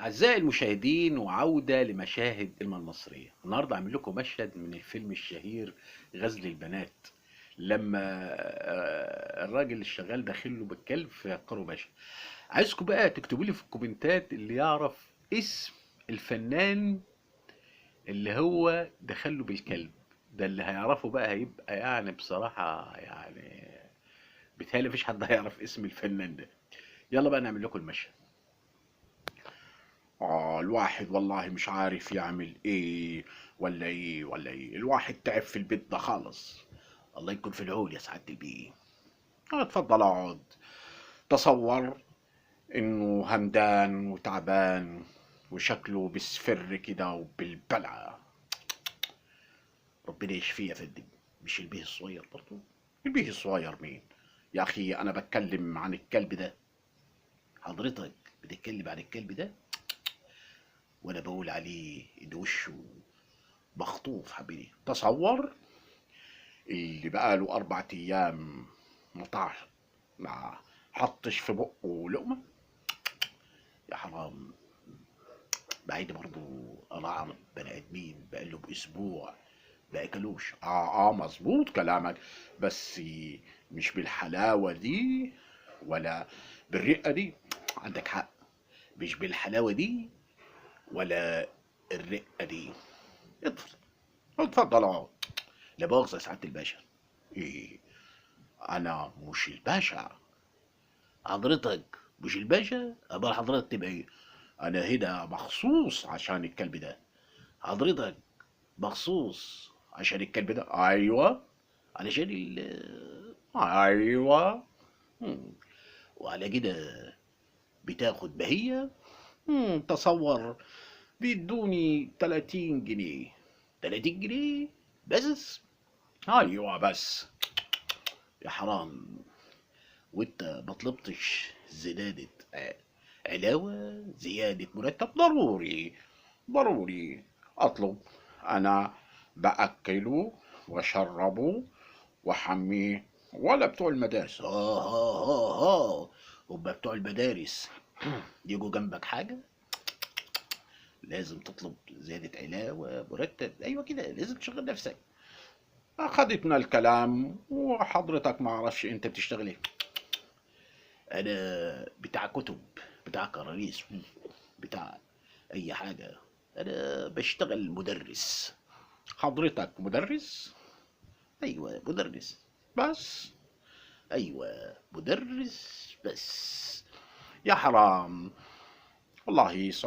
أعزائي المشاهدين، وعودة لمشاهد السينما المصرية. النهاردة عامل لكم مشهد من الفيلم الشهير غزل البنات، لما الراجل الشغال داخل له بالكلب في قرو باشا. عايزكم بقى تكتبوا لي في الكومنتات اللي يعرف اسم الفنان اللي هو دخله بالكلب ده، اللي هيعرفه بقى هيبقى يعني بصراحة يعني بيتهيألي مفيش حد هيعرف اسم الفنان ده. يلا بقى نعمل لكم المشهد. الواحد والله مش عارف يعمل ايه ولا ايه ولا ايه، الواحد تعب في البيت ده خالص. الله يكون في العون يا سعادة البيه. اتفضل اقعد. تصور انه همدان وتعبان وشكله بيصفر كده وبالبلعة. ربنا يشفيه يا فندم. مش البيه الصغير برضه؟ البيه الصغير مين؟ يا اخي انا بتكلم عن الكلب ده. حضرتك بتتكلم عن الكلب ده؟ وانا بقول عليه ان وشه مخطوف حبيبي. تصور اللي بقاله 4 ايام ما حطش في بقه لقمه. يا حرام. بعيد برضو انا اعرف بني ادمين بقاله باسبوع ما اكلوش. مظبوط كلامك، بس مش بالحلاوه دي ولا بالرقه دي. عندك حق، مش بالحلاوه دي ولا الرقه دي. اتفضل اتفضل اقعد. لا مؤاخذه يا سعاده الباشا. ايه، انا مش الباشا. حضرتك مش الباشا؟ امال حضرتك تبقى ايه؟ انا هنا مخصوص عشان الكلب ده. حضرتك مخصوص عشان الكلب ده؟ ايوه علشان ال ايوه. وعلى كده بتاخد بهية؟ تصور بيدوني 30 جنيه. 30 جنيه بس؟ ايوه بس. يا حرام. وانت ما طلبتش زيادة علاوة، زيادة مرتب؟ ضروري ضروري اطلب. انا باكله واشربه واحميه، ولا بتوع المدارس. هم بتوع المدارس يجوا جنبك حاجة؟ لازم تطلب زيادة علاوة مرتب. ايوه كده، لازم تشغل نفسك. اخدتنا الكلام وحضرتك ما اعرفش انت بتشتغل ايه. انا بتاع كتب، بتاع كراريس، بتاع اي حاجة. انا بشتغل مدرس. حضرتك مدرس؟ ايوه مدرس بس. ايوه مدرس بس. يا حرام والله.